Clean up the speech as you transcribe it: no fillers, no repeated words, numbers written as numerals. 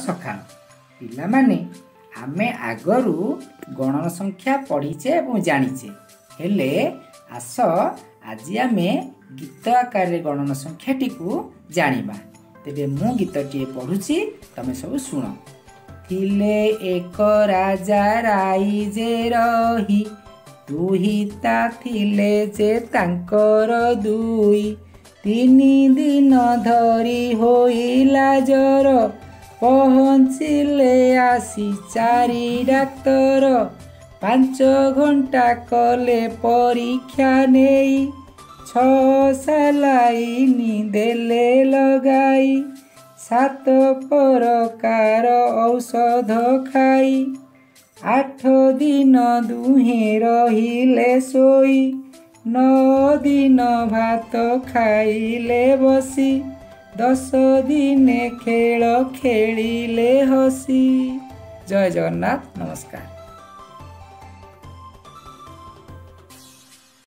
ସକାଳ। ପିଲାମାନେ, ଆମେ ଆଗରୁ ଗଣନ ସଂଖ୍ୟା ପଢ଼ିଛେ ଏବଂ ଜାଣିଛେ, ହେଲେ ଆସ ଆଜି ଆମେ ଗୀତ ଆକାରରେ ଗଣନ ସଂଖ୍ୟାଟିକୁ ଜାଣିବା। ତେବେ ମୁଁ ଗୀତଟିଏ ପଢ଼ୁଛି, ତମେ ସବୁ ଶୁଣ। ଥିଲେ ଏକ ରାଜା ରାଇଜେ ରହି, ଦୁହିତା ଥିଲେ ଯେ ତାଙ୍କର ଦୁଇ। 3 ଦିନ ଧରି ହୋଇଲା ଜର, ପହଞ୍ଚିଲେ ଆସି 4 ଡାକ୍ତର। 5 ଘଣ୍ଟା କଲେ ପରୀକ୍ଷା ନେଇ, 6 ସାଲାଇନି ଦେଲେ ଲଗାଇ। 7 ପ୍ରକାର ଔଷଧ ଖାଇ, 8 ଦିନ ଦୁହେଁ ରହିଲେ ଶୋଇ। 9 ଦିନ ଭାତ ଖାଇଲେ ବସି, 10 ଦିନେ ଖେଳ ଖେଳିଲେ ହସି। ଜୟ ଜଗନ୍ନାଥ, ନମସ୍କାର।